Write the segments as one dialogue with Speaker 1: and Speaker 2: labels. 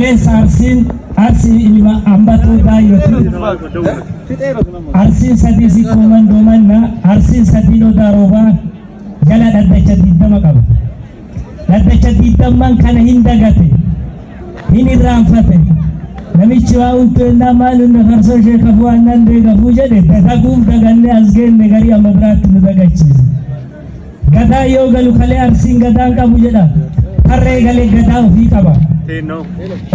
Speaker 1: Kaleessa Arsiin Arsii ilma Ambatuu Daayyoti. Arsiin sadii Sikkoo Mandoo Manna, Arsiin sadiin Odaa Roobaa jala dhaddacha 20 qaba. Dhaddacha digdamman kana hin dagate, hin irraanfate. Namichi waa untu ennaa maal hunna farsoo ishee kafuu aannan deegafuu jedhe dagaguuf dagannee as geenne garii amma biraatti nu dagachiise. Gadaa yoo galu kalee Arsiin gadaan qabu jedha. Tarree galee gadaa ofii qaba.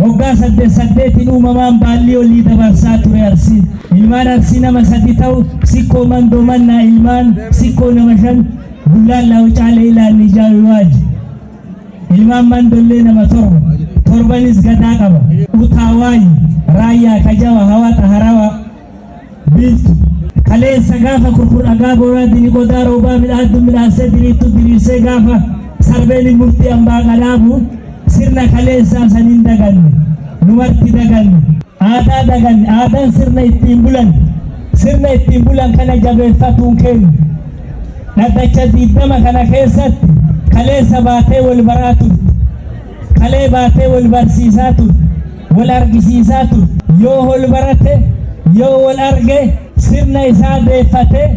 Speaker 1: Waggaa saddeet saddeetiin uumamaan baallii olii dabarsaa ture Arsiin. Ilmaan Arsii nama sadi ta'u Sikkoo Mandoo Mannaa ilmaan Sikkoo nama shan Bullaallaa Wucaalee Ilaanni Ijaawi Waaji. Ilmaan Mandollee nama torba. Torbanis gadaa qaba. Utaawaayi, Raayyaa, Kajawa, Hawaxa, Harawa, Biiltu. Kaleessa gaafa kurkur dhagaa booraa dini qodaa roobaa midhaaddu midhaassee diriirtu diriirsee gaafa sarbeen murtii ambaa qadhaabu sirna kaleessaa san hin daganne. Numarti daganne. Aadaa daganne. Aadaan sirna ittiin bulan. Sirna ittiin bulan kana jabeeffatuun keenya. Dhaddacha 20 kana keessatti kaleessa baatee wal baraa turte. Kalee baatee wal barsiisaa turte. Wal argisiisaa turte. Yoo wal barate, yoo wal arge sirna isaa deeffatee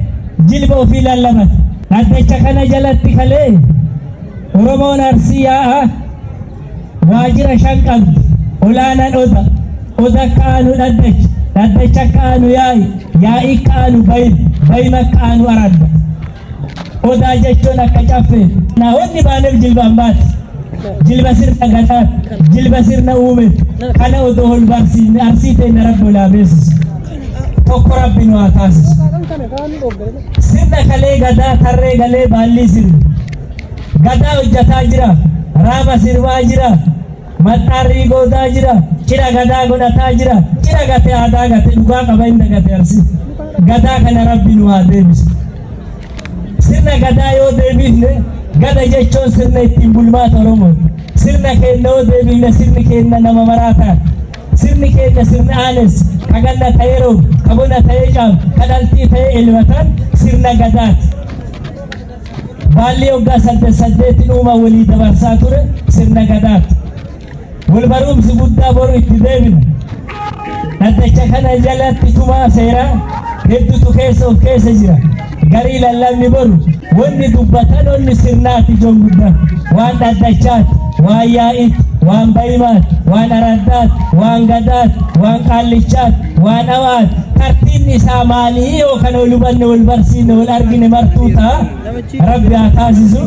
Speaker 1: jilba ofii lallabate. Dhaddacha kana jalatti kalee Oromoon Arsii yaa'a waajjira shan qabdi. Olaanaan oda. Oda akka aanu dhaddacha. Dhaddacha akka aanu yaa'i. Yaa'i akka aanu bayim. Bayim akka aanu aradda. Odaa jechuun akka caffee. Wanni baaneef jilbaan baati. Jilba sirna gadaati. Jilba sirna uume. Kana odoo ol barsiifne Arsii teenya Rabbi olaa beeksisu. Tokko Rabbi nu haa taasisu. Sirna kalee gadaa tarree galee baallii sirbi. Gadaa hojjataa jira. Raaba sirbaa jira. Maxxaarrii goodaa jira. Cira gadaa godhataa jira. Cira gate aadaa gate dhugaa qaba hin dagate Arsii. Gadaa kana Rabbi nu haa deebisu. Sirna gadaa yoo deebifne gada jechuun sirna ittiin bulmaata Oromooti. Sirna keenya yoo deebifne sirni keenya nama maraa ta'a. Sirni keenya sirna aanes ka ganna ta'ee roobu, ka bona ta'ee caamu, ka dhaltii ta'ee elmatan sirna gadaati. Baalli waggaa saddeet saddeetiin uuma walii dabarsaa ture sirna gadaati. Wal barumsi guddaa boru itti deebina. Dhaddacha kana jalatti tumaa seeraa hedduutu keessa of keessa jira. Garii lallabni boru wanni dubbatan wanni sirnaati ijoon guddaa. Waan dhaddachaati, waan yaa'iiti, waan bayimaati, waan araddaati, waan gadaati, waan qaallichaati, waan awaati. Tartiibni isaa maalii yoo kana wal hubanne wal barsiifne wal argine martuu ta'a. Rabbi haa taasisu.